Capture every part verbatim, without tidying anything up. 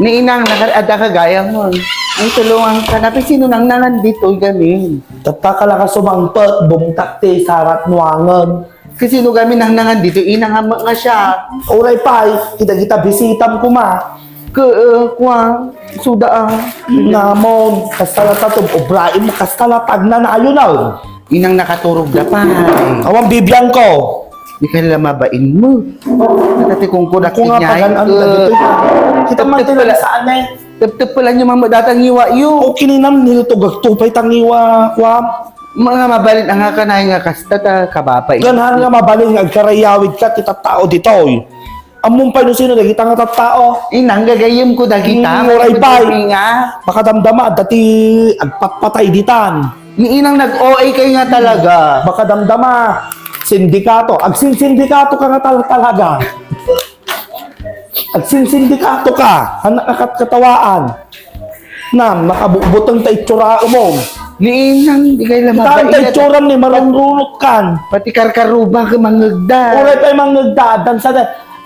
Ni inang, nakar-, adda ka gayam mo. Ang tulungan ka na, sino nang nangan ditoy gamin? Tatta ka lang ka sumangpet, bumtak ti sarat nuangen. Kasino gamin nang nangan ditoy, inang, ama nga siya. Uray pay, kita-kita bisitam kuma. Ke, eh, kwa, suda, ah. Namon, kasta la ta tum-, obraim, kasta la tagnanayon, ah. Inang nakaturog da pay. Awan bibiang ko. Di ka nila mabain mo. Natatikong ko na Ako nga, kinyay. Pagan-, ano, dagito. Kita man Teptep pala. Saan eh. Teptep pala nyo, mama, datang iwa yo. O kininam, nilutog agtupay tang iwa, kwa. Mga mabalin, ang nga kanay nga kasta ta, kababay. Ganhan nga mabalin nga agkarayawid ka, ti tattao ditoy. Ammom pay no sino dagita nga tattao. Inang, gagayem ko dagita. Hmm, uray pay. Nga. Makadamdama, adda ti agpatpatay ditan. Ni inang nag-O A kay nga talaga. Makadamdama, sindikato. Agsinsindikato ka nga tal-, talaga. Agsinsindikato ka. Anak nga katkatawaan. Nam, nakabutbuteng ta itsura mo. Ni inang, di kay lamaba. Kita ang ta itsura ni marunrunot kan. Pati karkaruba ka mangegda. Uray pay mangegda, addan sa,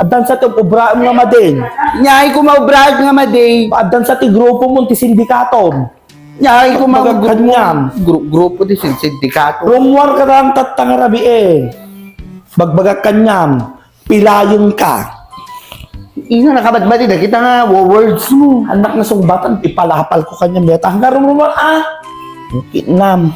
addan sa ti obraem nga madin. Nyay ko maubraek nga madin. Addan sa ti grupo mo, ti sindikatom. Nyay ko mag- Bagak kanyam. Gru-, grupo ti sin-, sindikato. Rumwar ka lang tatta nga rabii. Bagbagak kanyam. Pilayeng ka. Ina, nakabadbadi dagita nga wo-, words mo. Anak nga sungbatan, ipalapal ko kanya, meta. Hanggang rumrumor, ah. Nam.